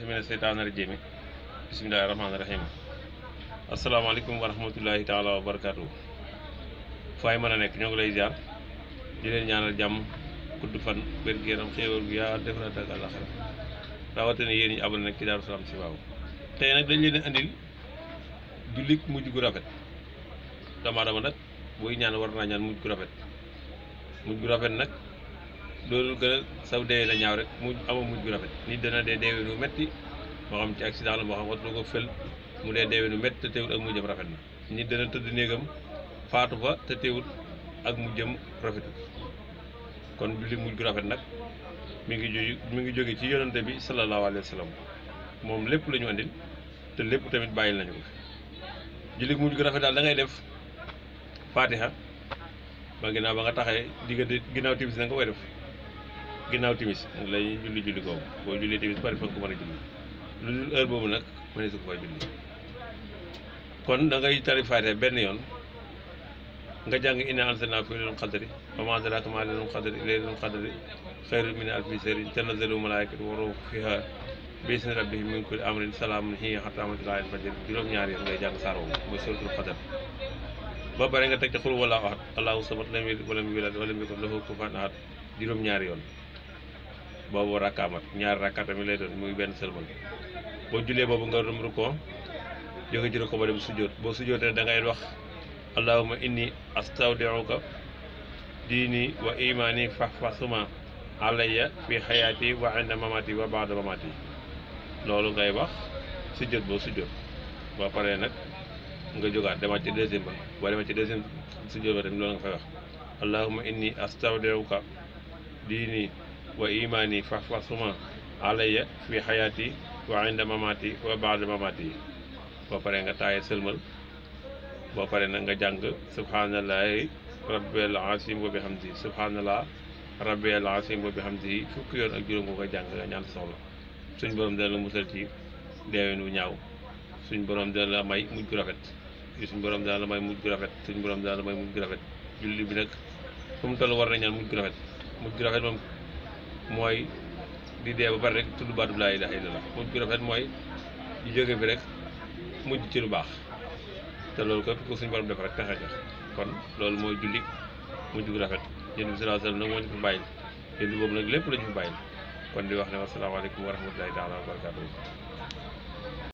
billahi mina seytaani rajiim bismillahi rahmaani rahiim asalaamaaleykum wa rahmatullahi taala wa barakaatu. faay mën a nekk ñoo ngi lay jaar di leen ñaanal jàmm gudd fan wér-gu-yaram xéewal gu yaa defaraat ak àllaxira rawatina yéen ñi abonné nag ci Daaru Salaam Chifaou. tey nag dañ leen a andil jullit mujj gu rafet. doomu aadama nag buy ñaan war naa ñaan mujj gu rafet. mujj gu rafet nag loolu gën a saw dee la ñaaw rek mu amoo mujj gu rafet. nit dana dee deewee nu metti moo xam ci accident la moo xam watu ko fël mu dee deewee nu metti te teewul ak mujjam rafet na. nit dana tëdd néegam faatu fa te teewul ak mujjam rafetul. kon jullit mujj gu rafet nag mi ngi jóge ci yonante bi sallallahu alayhi wa sallam moom lépp la ñu andil te lépp tamit bàyyil nañu ko fi. jullit mujj gu rafet daal da ngay def fatiha ba ginnaaw ba nga taxee diggante ginnaaw timis na nga koy def ginnaaw timis lay julli googu boo jullee timis pare fa nga ko mën a julli lu dul heure boobu nag mënee su ko fay julli. kon da ngay tari fatiha benn yoon nga jàng inna anzalnaahu fii laylatil qadri wa maa adraaka maa laylatul qadri laylatul qadri xayrun min alfi shahrin tanazzalu malaa'ikatu wa ruuhu fiihaa bi izni rabbihim min kulli amrin salaamun hiya hattaa matla'il fajr juróom-ñaari yoon ngay jàng saar woowu mooy suuratul qadr. ba pare nga teg ci xul wallaahu ahad allaahu samad lam yalid wa lam yuulad wa lam yakun lahu kufuwan ahad juróom-ñaari yoon. boobu rakkaa mat ñaari rakkaa tamit lay doon muy benn sëlmal. boo jullee boobu nga dem rukkoo jóge ci rukkoo ba dem sujjóot boo sujjóotee da ngay wax allahumma inni astawdi'uka diini wa imaani fahfazhuma alayya fi hayaati wa inda mamaati wa ba'da mamaati. loolu ngay wax sujjóot boo sujjóot boo paree nag nga jógaat demaat ci deuxième ba boo demaat ci deuxième sujjóot ba tamit loolu nga fay wax allahumma inni astawdi'uka diini wa imaani fahfazhuma alayya fi hayaati wa inda mamaati wa ba'da mamaati. boo paree nga taaye sëlmal boo paree nag nga jàng subhaanallahi rabbil azim wa bihamdihi subhaanallah rabbil azim wa bihamdihi fukki yoon ak juróom nga koy jàng nga ñaan soxla. suñ borom dana la musal ci deewin wu ñaaw suñ borom dana la may mujj gu rafet suñ borom dana la may mujj gu rafet suñ borom dana la may mujj gu rafet. julli bi nag fu mu toll war na ñaan mujj gu rafet. mujj gu rafet moom mooy di dee ba pare rek tudd baatu laa ilaaha illallaah. mujj gu rafet mooy di jóge bi rek mujj ci lu baax te loolu képp ko suñ borom def rek tax a jox. kon loolu mooy julli mujj gu rafet. Yonent bi sallallaahu alayhi wa sallam nag moo ñu fi bàyyil julli boobu nag lépp la ñu fi bàyyil. kon di wax ne wasalaamaaleykum wa rahmatulahi taala wa barakaatuh.